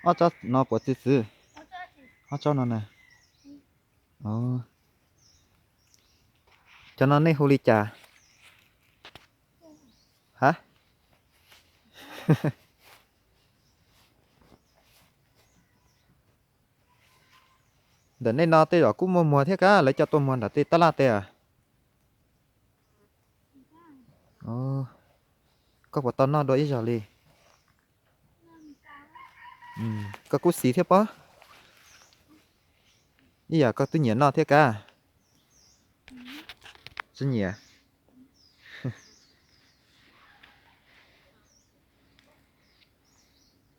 Ob tsob no puas txwv txwv? Ob tsob no na. Cov no nej hu li cas? Ha? Ntawm nej no tej zaum kuj muaj muag thiab kab, lawv coj tuaj muag nram tej tab laj tej a. Koj puas tau noj dua ib zaug li? Koj kub xis thiab pob. Ib yam koj twb nyiam noj thiab kab. Tsis nyiam.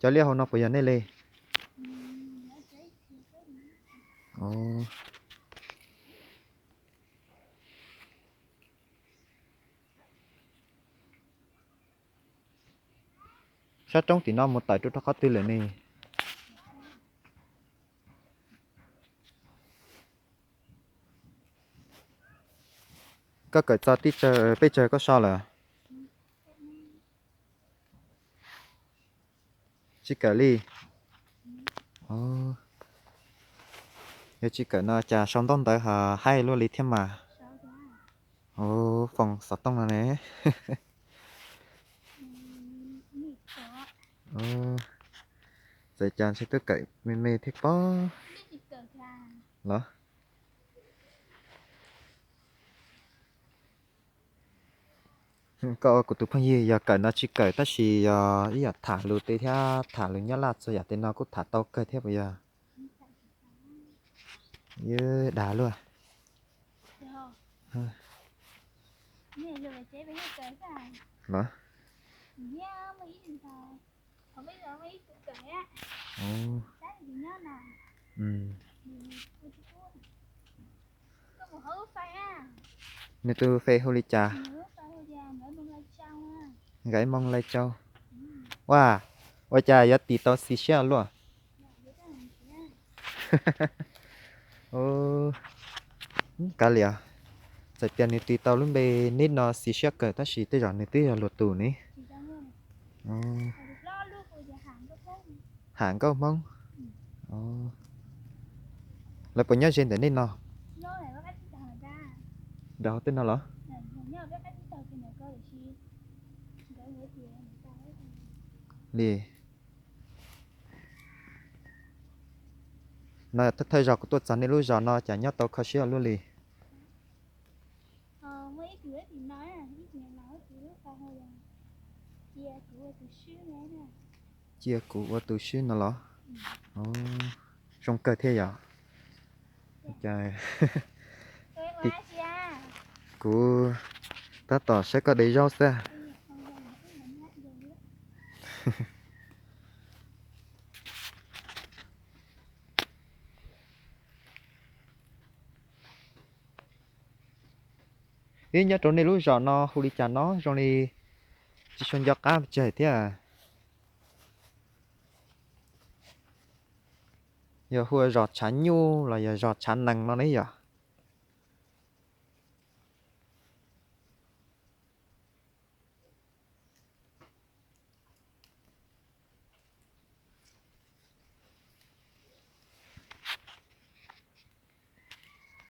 Cov liaj hauv no puas yog nej li? Sab roob tim no mus tawm rau rau qhov twg lawm ne? Koj kawm txog tib tsawg peb tsawg koj so lawm? Tsis kawm li. Yog tsis kawm no cas sau ntaub ntawv ho haib luaj li thiab mas. Foom xov tooj no ne. Txawm cas ntshe twb kawm me me thiab pob los. Koj ua kuv tus phooj ywg yog kawm no tsis kawm tab sis yog ib yam tham lus tej thiab tham lus nyob laj txog yam tej no kuj tham tau kawg thiab puas yog? Yog dag luaj. Los. Nws tus Face hu li cas? Nkaiv Moo Lai Châu. Ua, ua cas yuav tis tau Xis Siab luaj? Kav liam, txawm tias nws tis tau lub npe nib no Xis Siab kawg tab sis tej zaum nws twb yog luag tus ne. Ham Nkauj Hmoob. Lawv puas nyob ze ntawm nej no? Nram hauv tej no los? Li no thawj zaug kuv tuaj txog nej lub zos no cas nyob tau kho siab luaj li. Cia kuv ua tus swb no los? Zoo kawg thiab yom. Kuv tab tom saib koj de zaub xwb. Ib nyob rau nej lub zos no hu li cas no zoo li tsis sau nco qab pes tsawg thiab. Yog hu ua zos Tshav Nyuj los yog zos Tshav Nees no ne yom?